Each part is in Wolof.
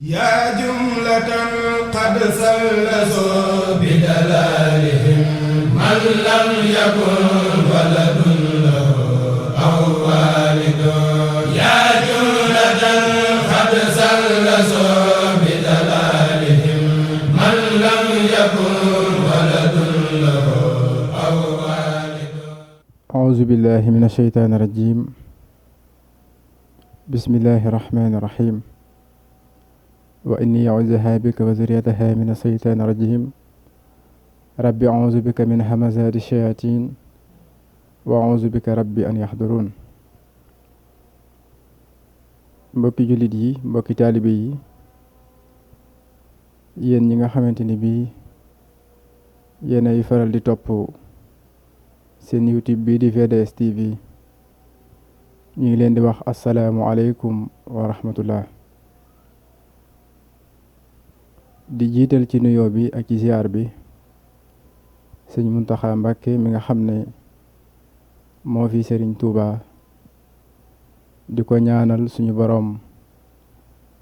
yaa jumlatan qad sallasoo bi dalaalihim man lam yakun waladun lahu aw waalidun yaa jumlatan qad sallasoo bi dalaalihim man lam yakun waladun lahu aw waalidun. Auzu billahi mina shaytaani rajiim. Bismillahi rahmaani rahiim. wa inni auzuha bika wa zurriyataha min asheytaani rajim rabbi auzu bika min hamazati shayatin wa auzu bika rabbi an yaxduruun. mbokki jullit yi, mbokki taalibe yi, yéen ñi nga xamante ni bii yéenay faral di topp seen YouTube bii di VDS TV, ñu ngi leen di wax assalaamu aleykum wa rahmatullah. di jiital ci nuyoo bi ak ci ziar bi sëñ Muntaxa Mbàkke mi nga xam ne moo fi Sëriñ Tuuba, di ko ñaanal suñu boroom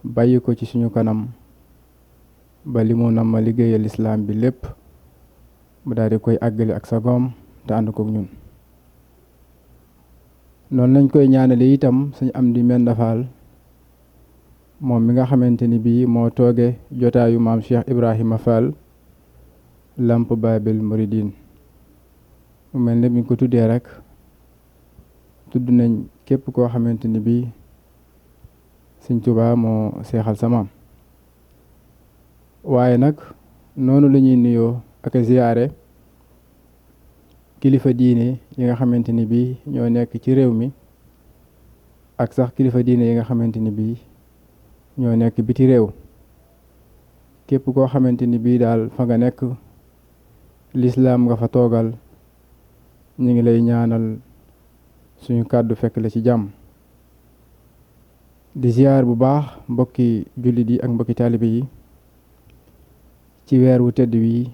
bàyyi ko ci suñu kanam ba li mu nam ma liggéeyal islaam bi lépp mu daal di koy àggale ak sagoom te ànd kook ñun. noonu lañ koy ñaanale itam suñu Amdi Menda Fall moom mi nga xamante ni bii moo tooge jotaayu maam Cheikh Ibrahima Fall Lamp Babil Mouridine. mu mel ne bi ñu ko tuddee rek tudd nañ képp koo xamante ni bii Sëñ Tuubaa moo seexal sa maam. waaye nag noonu la ñuy nuyoo ak ziyaare kilifa diine yi nga xamante ni bii ñoo nekk ci réew mi ak sax kilifa diine yi nga xamante ni bii ñoo nekk biti réew. képp koo xamante ni bii daal fa nga nekk lislaam nga fa toogal, ñu ngi lay ñaanal suñu kàddu fekk la ci jàmm. di ziyaar bu baax mbokki jullit yi ak mbokki taalibe yi ci weer wu tedd wi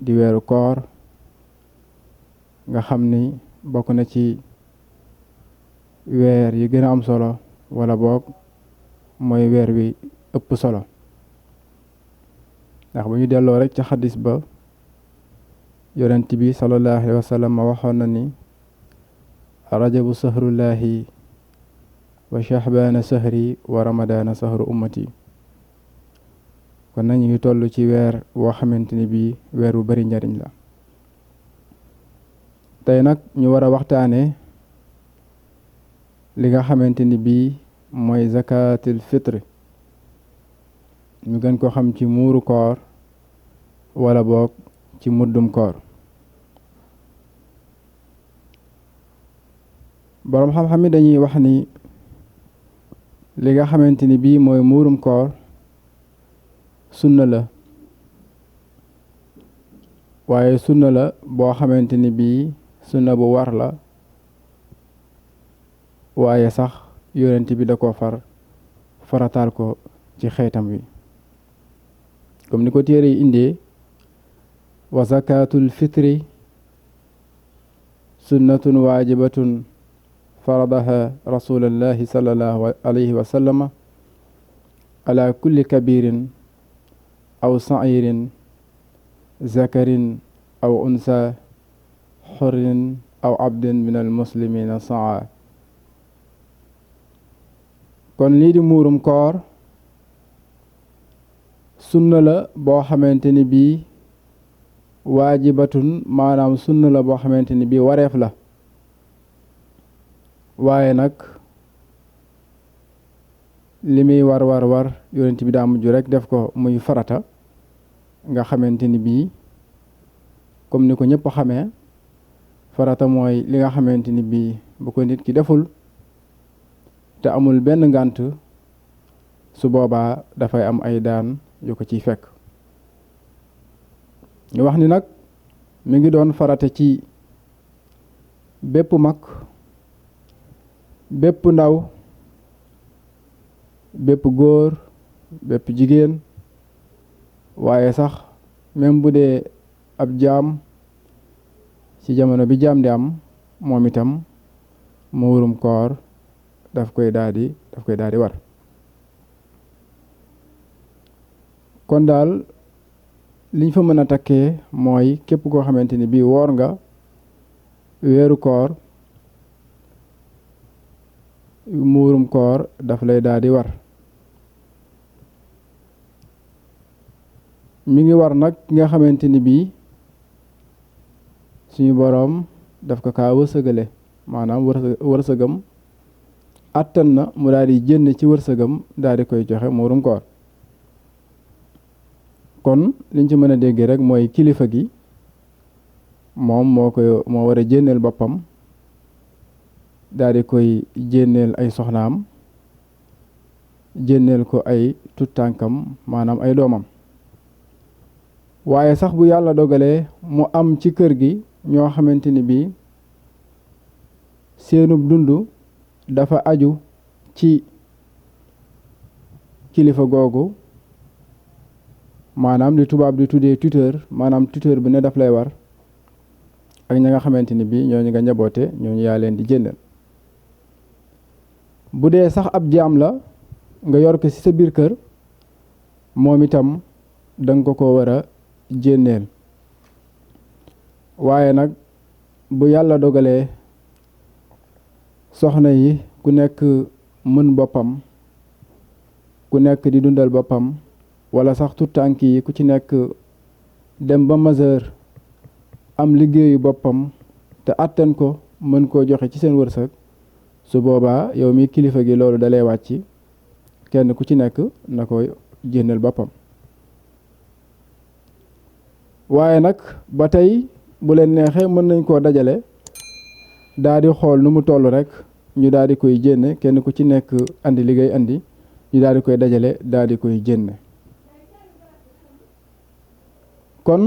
di weeru koor, nga xam ni bokk na ci weer yi gën a am solo, wala boog mooy weer wi ëpp solo. ndax bu ñu delloo rek ca xadis ba, yonent bi sallallahu alayhi wa sallam ma waxoon na ni rajabu sahrullahi wa shahbaana sahri wa ramadaana sahru ummati. kon nag ñu ngi toll ci weer woo xamante ni bii weer wu bari njariñ la. tey nag ñu war a waxtaane li nga xamante ni bii mooy zakatul fitr, ñu gën ko xam ci muuru koor wala boog ci muddum koor. boroom xam-xam yi dañuy wax ni li nga xamante ni bii mooy muurum koor sunna la, waaye sunna la boo xamante ni bii sunna bu war la, waaye sax yonent bi da ko farataal ko ci xeetam wi. comme ni ko téere yi indee, wa zakatul fitri sunnatun waajibatun faradaha rasulullahi sallallahu alayhi wa sallama ala kulli kabirin aw sa'irin zakarin aw unsa xurrin aw abdin min al muslimina saa. kon lii di muurum koor sunna la boo xamante ni bii waajibatun, maanaam sunna la boo xamante ni bii wareef la, waaye nag li muy war yonent bi daa mujj rek def ko muy farata, nga xamante ni bii comme ni ko ñëpp xamee, farata mooy li nga xamante ni bii bu ko nit ki deful te amul benn ngànt, su boobaa dafay am ay daan yu ko ciy fekk. ñu wax ni nag mi ngi doon farata ci bépp mag, bépp ndaw, bépp góor, bépp jigéen, waaye sax même bu dee ab jaam ci jamono bi jaam di am, moom itam muurum koor daf koy daal di war. kon daal liñ fa mën a takkee mooy képp koo xamante ni bii woor nga weeru koor muurum koor daf lay daal di war mi ngi war nag ki nga xamante ni bii suñu boroom daf ko kaa wërsëgale maanaam wërsëgam attan na mu daal di jënd ci wërsëgam daal di koy joxe muurum koor kon liñ ci mën a dégg rek mooy kilifa gi moom moo war a jénneel boppam daal di koy jénneel ay soxnaam jénneel ko ay tuttànkam maanaam ay doomam waaye sax bu yàlla dogalee mu am ci kër gi ñoo xamante ni bii seenub dund dafa aju ci kilifa googu maanaam li tubaab di tuddee tuteur maanaam tuteur bi ne daf lay war ak ña nga xamante ni bii ñooñu nga njaboote ñooñu yaa leen di jénneel bu dee sax ab jaam la nga yor ko ci sa biir kër moom itam danga ko war a jénneel waaye nag bu yàlla dogalee soxna yi ku nekk mën boppam ku nekk di dundal boppam wala sax tuttànk yi ku ci nekk dem ba majeur am liggéeyu boppam te àttan ko mën koo joxe ci seen wërsëg su boobaa yow mi kilifa gi loolu dalay wàcc kenn ku ci nekk na ko jénneel boppam waaye nag ba tey bu leen neexee mën nañ koo dajale daal di xool nu mu toll rek ñu daal di koy jénne kenn ku ci nekk andi liggéey andi ñu daal di koy dajale daal di koy jénne kon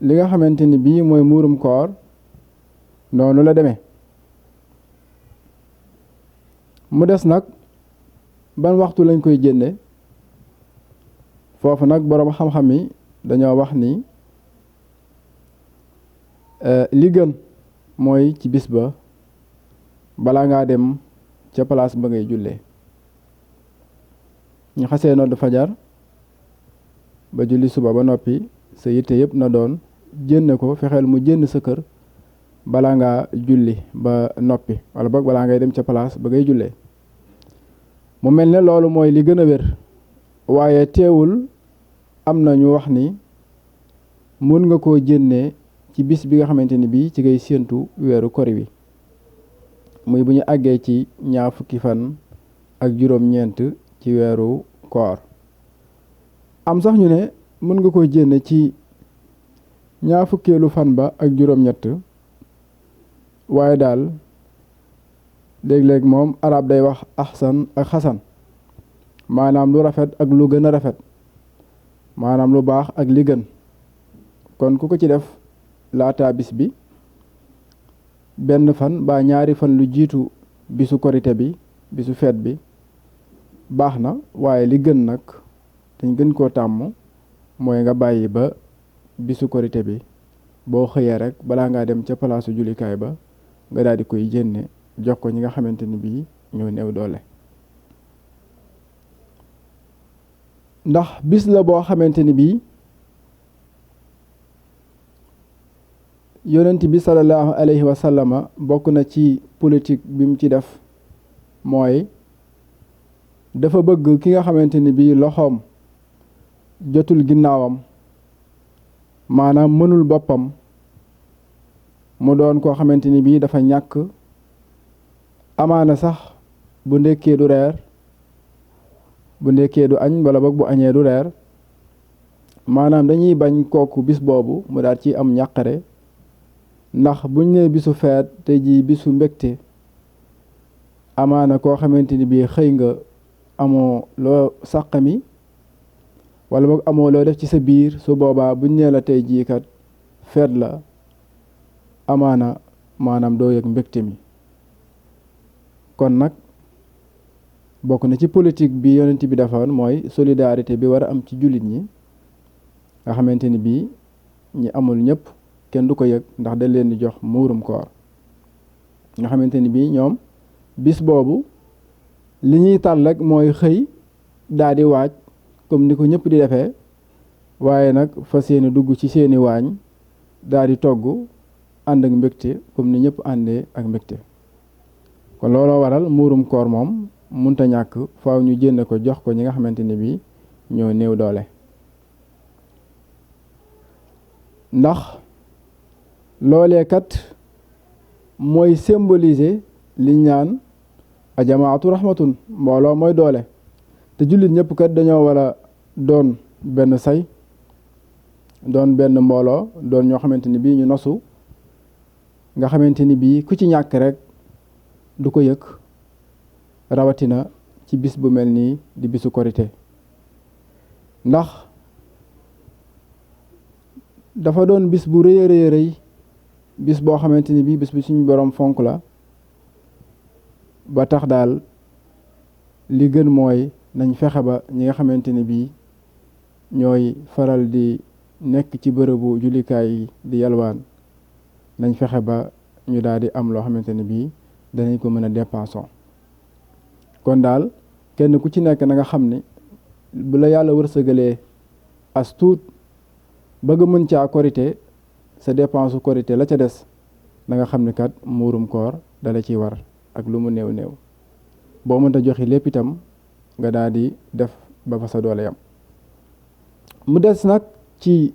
li nga xamante ni bii mooy muurum koor noonu la demee mu des nag ban waxtu lañ koy jénne foofu nag boroom xam-xam yi dañoo wax ni li gën mooy ci bis ba balaa ngaa dem ca place ba ngay jullee ñu xasee nodd fajar ba julli suba ba noppi sa yitte yëpp na doon jénne ko fexeel mu jénn sa kër balaa ngaa julli ba noppi wala boog balaa ngay dem ca place ba ngay jullee mu mel ne loolu mooy li gën a wér waaye teewul am na ñu wax ni mën nga koo jénnee ci bis bi nga xamante ni bii ci ngay séentu weeru kori wi muy bu ñu àggee ci ñaar fukki fan ak juróom-ñeent ci weeru koor am sax ñu ne mën nga koo jénne ci ñaar fukkeelu fan ba ak juróom-ñett waaye daal léeg-léeg moom arab day wax ahsan ak xasan maanaam lu rafet ak lu gën a rafet maanaam lu baax ak li gën kon ku ko ci def laata bis bi benn fan ba ñaari fan lu jiitu bisu korite bi bisu feet bi baax na waaye li gën nag dañ gën koo tàmm mooy nga bàyyi ba bisu korite bi boo xëyee rek balaa ngaa dem ca palaasu jullikaay ba nga daal di koy jénne jox ko ñi nga xamante ni bii ñoo néew doole ndax bis la boo xamante ni bii yonent bi sallallahu alayhi wa sallama bokk na ci politique bi mu ci def mooy dafa bëgg ki nga xamante ni bii loxoom jotul ginnaawam maanaam mënul boppam mu doon koo xamante ni bii dafa ñàkk amaana sax bu ndekkee du reer bu ndekkee du añ wala boog bu añee du reer maanaam dañuy bañ kooku bis boobu mu daal ci am ñàqare ndax buñ nee bisu feet te ji bisu mbégte amaana koo xamante ni bii xëy nga amoo loo sàqami wala boog amoo loo def ci sa biir su boobaa buñ nee la tey jii kat feet la amaana maanaam doo yëg mbégte mi kon nag bokk na ci politique bi yonent bi defoon mooy solidarité bi war a am ci jullit ñi nga xamante ni bii ñi amul ñëpp kenn du ko yëg ndax dañ leen di jox muurum koor nga xamante ni bii ñoom bis boobu li ñuy tal rek mooy xëy daal di waaj comme ni ko ñëpp di defee waaye nag fas yéene dugg ci seeni waañ daal di togg ànd ak mbégte comme ni ñëpp àndee ak mbégte kon looloo waral muurum koor moom munta ñàkk faaw ñu jënd ko jox ko ñi nga xamante ni bii ñoo néew doole ndax loolee kat mooy symboliser li ñaan a jamaatu rahmatun mbooloo mooy doole te jullit ñëpp kat dañoo war a doon benn say doon benn mbooloo doon ñoo xamante ni bii ñu nosu nga xamante ni bii ku ci ñàkk rek du ko yëg rawatina ci bis bu mel nii di bisu korite ndax dafa doon bis bu rëy a rëy rëy bis boo xamante ni bii bis bi suñu borom fonk la ba tax daal li gën mooy nañ fexe ba ñi nga xamante ni bii ñooy faral di nekk ci bërëbu jullikaay yi di yalwaan nañ fexe ba ñu daal di am loo xamante ni bii danañ ko mën a dépenser kon daal kenn ku ci nekk na nga xam ni bu la yàlla wërsëgalee as tuut bëgg mën caa korite sa dépense korite la ca des na nga xam ni kat muurum koor dala ciy war ak lu mu néew néew boo mënta joxe lépp itam nga daal di def ba fa sa doole yam mu des nag ci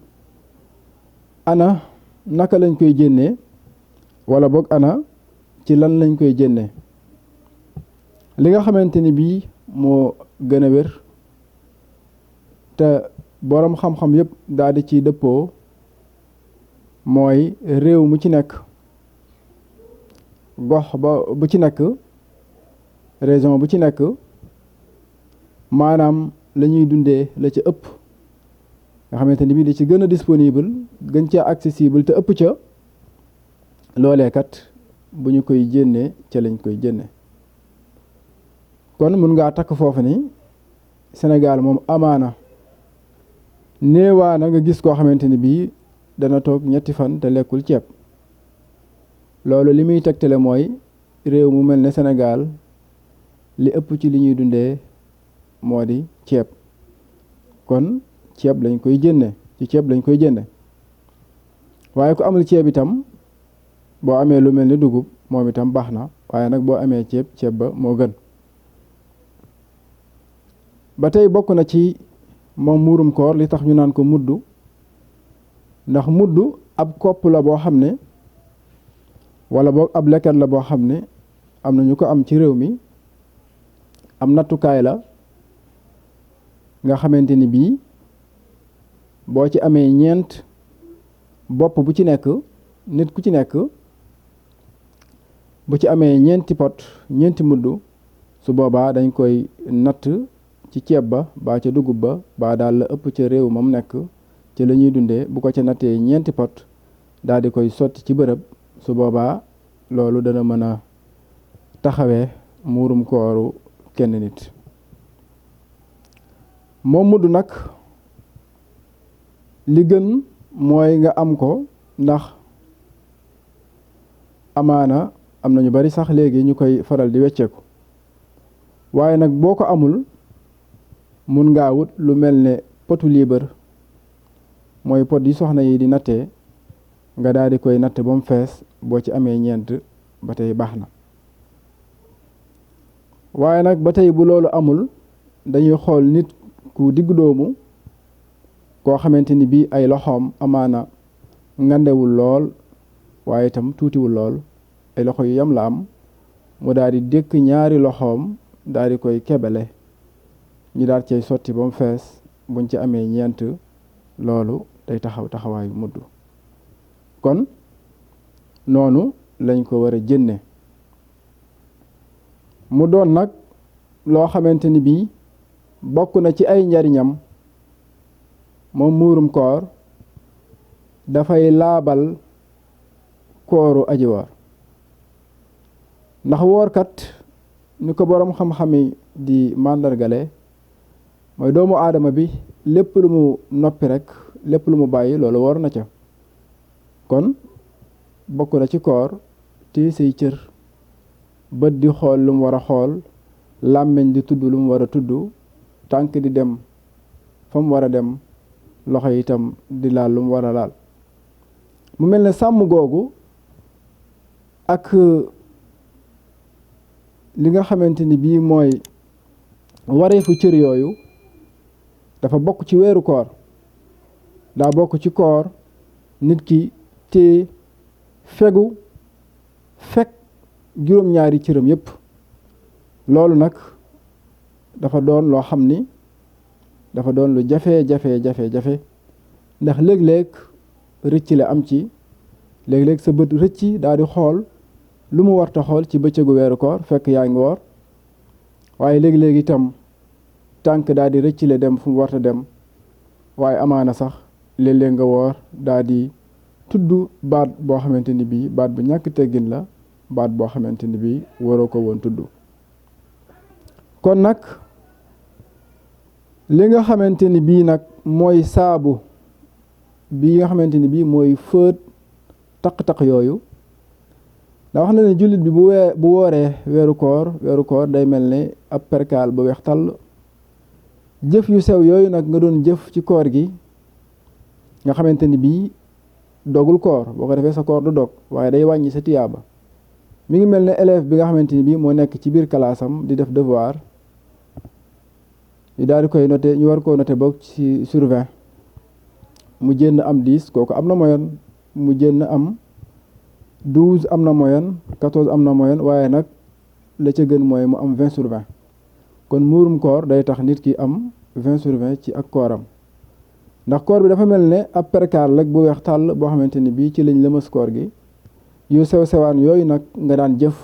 ana naka lañ koy génnee wala boog ana ci lan lañ koy génnee li nga xamante ni bii moo gën a wér te boroom xam-xam yépp daal di ci dëppoo mooy réew mu ci nekk gox bu ci nekk région bu ci nekk maanaam la ñuy dundee la ci ëpp nga xamante ni bii li ci gën a disponible gën caa accessible te ëpp ca loolee kat bu ñu koy jénnee ca lañ koy jénne kon mun ngaa takk foofu ni Sénégal moom amaana néewaa na nga gis koo xamante ni bii dana toog ñetti fan te lekkul ceeb loolu li muy tegtale mooy réew mu mel ne Sénégal li ëpp ci li ñuy dundee moo di ceeb kon ceeb lañ koy jénne ci ceeb lañ koy jénne waaye ku amul ceeb itam boo amee lu mel ni dugub moom itam baax na waaye nag boo amee ceeb ba moo gën ba tey bokk na ci moom muurum koor li tax ñu naan ko muddu ndax muddu ab kopp la boo xam ne wala boog ab lekkat la boo xam ne am na ñu ko am ci réew mi am nattukaay la nga xamante ni bii boo ci amee ñeent bopp bu ci nekk nit ku ci nekk bu ci amee ñeenti pot ñeenti muddu su boobaa dañ koy natt ci ceeb ba baa ca dugub ba baa daal la ëpp ca réew moom nekk ci la ñuy dundee bu ko ca nattee ñeenti pot daal di koy sotti ci bërëb su boobaa loolu dana mën a taxawee muurum kooru kenn nit moom mudd nag li gën mooy nga am ko ndax amaana am na ñu bari sax léegi ñu koy faral di wecceeku waaye nag boo ko amul mun ngaa wut lu mel ne potu liibar mooy pot yi soxna yi di nattee nga daal di koy natt ba mu fees boo ci amee ñeent ba tey baax na waaye nag ba tey bu loolu amul dañuy xool nit ku diggu doomu koo xamante ni bii ay loxoom amaana ngandewul lool waaye itam tuutiwul lool ay loxo yu yam la am mu daal di dékk ñaari loxoom daal di koy kebele ñu daal cay sotti ba mu fees buñ ci amee ñeent loolu day taxawaayu mudd kon noonu lañ ko war a jënne mu doon nag loo xamante ni bii bokk na ci ay njariñam moom muurum koor dafay laabal kooru aji woor ndax woorkat ni ko boroom xam-xami di màndargale mooy doomu aadama bi lépp lu mu noppi rek lépp lu mu bàyyi loolu woor na ca kon bokk na ci koor téye say cër bët di xool lu mu war a xool làmmiñ di tudd lu mu war a tudd tànk di dem fa mu war a dem loxo yi itam di laal lu mu war a laal mu mel ne sàmm googu ak li nga xamante ni bii mooy wareefu cër yooyu dafa bokk ci weeru koor daa bokk ci koor nit ki te fekk juróom-ñaari cëram yépp loolu nag dafa doon loo xam ni dafa doon lu jafe ndax léeg-léeg rëcc la am ci léeg-léeg sa bët rëcc daal di xool lu mu warta xool ci bëccëgu weeru koor fekk yaa ngi woor waaye léeg-léeg itam tànk daal di rëcc le dem fu mu warta dem waaye amaana sax léeg-léeg nga woor daal di tudd baat boo xamante ni bii baat bu ñàkk teggin la baat boo xamante ni bii waroo ko woon tudd kon nag li nga xamante ni bii nag mooy saabu bi nga xamante ni bii mooy fët taq-taq yooyu da wax na ne jullit bi bu wooree weeru koor day mel ne ab perkaal bu weex tàll jëf yu sew yooyu nag nga doon jëf ci koor gi nga xamante ni bii dogul koor boo ko defee sa koor du dog waaye day wàññi sa tiyaaba mi ngi mel ne élève bi nga xamante ni bii moo nekk ci biir kalaasam di def devoir ñu daal di koy noté ñu war koo noté boog ci sur 20 mu génn am 10 kooku am na moyenne mu génn am 12 am na moyenne 14 am na moyenne waaye nag la ca gën mooy mu am 20 sur 20 kon muurum koor day tax nit ki am 20 sur 20 ci ak kooram ndax koor bi dafa mel ne ab perkaal rek bu weex tàll boo xamante ni bii ci lañ lëmas koor gi yu sew sewaan yooyu nag nga daan jëf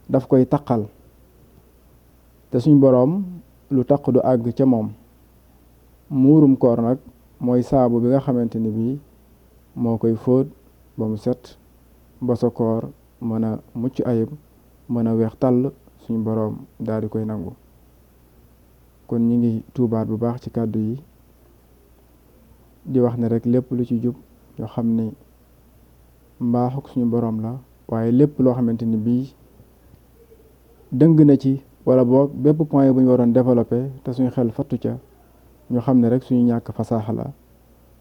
daf koy taqal te suñ boroom lu taq du àgg ca moom muurum koor nag mooy saabu bi nga xamante ni bii moo koy fóot ba mu set ba sa koor mën a mucc ayib mën a weex tàll suñ boroom daal di koy nangu kon ñi ngi tuubaat bu baax ci kàddu yi di wax ne rek lépp lu ci jub yoo xam ni mbaaxuk suñu boroom la waaye lépp loo xamante ni bii dëng na ci wala boog bépp point bu ñu waroon développé te suñu xel fattu ca ñu xam ne rek suñu ñàkk fasaaxa la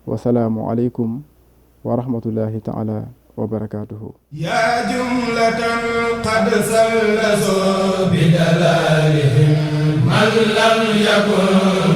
wasalaamu aleykum wa rahmatullahi taala wa barakaatuhu yaa jumlatan qad sallaso bi dalalihim man lam yakun